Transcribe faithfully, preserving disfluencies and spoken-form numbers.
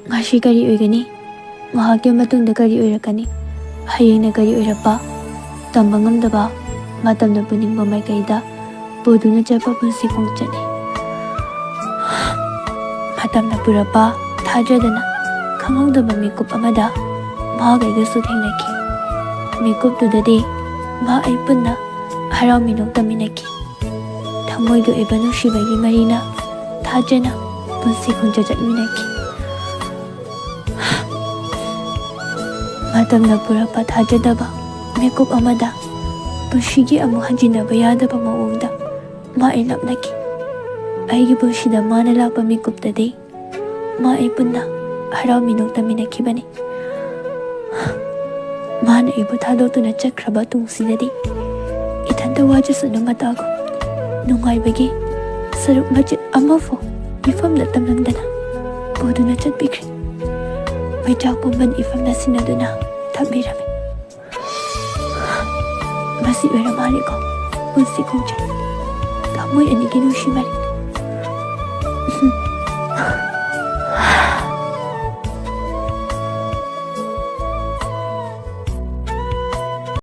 ꯉꯁꯤ ꯀꯔꯤ ꯑꯣꯏꯒꯅꯤ? ꯉꯥꯏꯍꯥꯛꯀꯤ ꯃꯇꯨꯡꯗ ꯀꯔꯤ ꯑꯣꯏꯔꯛꯀꯅꯤ? ꯍꯌꯦꯡꯅ ꯀꯔꯤ ꯑꯣꯏꯔꯛꯄ? ꯇꯝꯕ ꯉꯝꯗꯕ, ꯃꯇꯝꯅ ꯄꯨꯅꯤꯡꯕ ꯃꯥꯏꯀꯩꯗ ꯄꯨꯗꯨꯅ ꯆꯠꯄ ꯄꯨꯟꯁꯤ ꯈꯣꯡꯆꯠꯅꯤ꯫ ꯃꯇꯝꯅ ꯄꯨꯔꯛꯄ ꯊꯥꯖꯗꯅ ꯈꯪꯍꯧꯗꯕ ꯃꯤꯀꯨꯞ ꯑꯃꯗ ꯃꯍꯥꯛ ꯑꯩꯒꯁꯨ ꯊꯦꯡꯅꯈꯤ꯫ ꯃꯤꯀꯨꯞꯇꯨꯗꯗꯤ ꯃꯍꯥꯛ ꯑꯩ ꯄꯨꯟꯅ ꯍꯔꯥꯎ ꯃꯤꯅꯣꯛ ꯇꯝꯃꯤꯟꯅꯈꯤ꯫ ꯊꯃꯣꯏꯒꯤ ꯑꯣꯏꯕ ꯅꯨꯡꯁꯤꯕꯒꯤ ꯃꯔꯤꯅ ꯊꯥꯖꯅ ꯄꯨꯟꯁꯤ ꯈꯣꯡꯆꯠ ꯆꯠꯃꯤꯟꯅꯈꯤ꯫ ꯃꯇꯝꯅ ꯄꯨꯔꯛꯄ ꯊꯥꯖꯗꯕ ꯃꯤꯀꯨꯞ ꯑꯃꯗ ꯄꯨꯟꯁꯤꯒꯤ ꯑꯃꯨꯛ ꯍꯟꯖꯤꯟꯅꯕ ꯌꯥꯗꯕ ꯃꯑꯣꯡꯗ ꯃꯥ ꯑꯩ ꯂꯥꯞꯅꯈꯤ꯫ ꯑꯩꯒꯤ ꯄꯨꯟꯁꯤꯗ ꯃꯥꯅ ꯂꯥꯛꯄ ꯃꯤꯀꯨꯞꯇꯗꯤ ꯃꯥ ꯑꯩ ꯄꯨꯟꯅ ꯍꯔꯥꯎ ꯃꯤꯅꯣꯛ ꯇꯝꯃꯤꯟꯅꯈꯤꯕꯅꯤ꯫ ꯃꯥꯅ ꯑꯩꯕꯨ ꯊꯥꯗꯣꯛꯇꯨꯅ ꯆꯠꯈ꯭ꯔꯕ ꯇꯨꯡꯁꯤꯗꯗꯤ ꯏꯊꯟꯇ ꯋꯥꯖꯁꯅꯨ ꯃꯇꯥꯒꯨꯝ ꯅꯨꯡꯉꯥꯏꯕꯒꯤ ꯁꯔꯨꯛ ꯃꯆꯦꯠ ꯑꯃꯐꯥꯎ ꯃꯤꯐꯝꯗ ꯇꯝꯂꯝꯗꯅ ꯄꯨꯗꯨꯅ ꯆꯠꯄꯤꯈ꯭ꯔꯦ꯫ ꯃꯩꯆꯥꯛ ꯄꯨꯝꯕꯅ ꯏꯐꯝꯗ ꯁꯤꯟꯅꯗꯨꯅ ꯊꯝꯕꯤꯔꯝꯃꯤ꯫ ꯃꯁꯤ ꯑꯣꯏꯔ ꯃꯥꯜꯂꯦꯀꯣ ꯄꯨꯟꯁꯤ ꯈꯣꯡꯆꯠ꯫ ꯊꯃꯣꯏ ꯑꯅꯤꯒꯤ ꯅꯨꯡꯁꯤ ꯃꯔꯤ꯫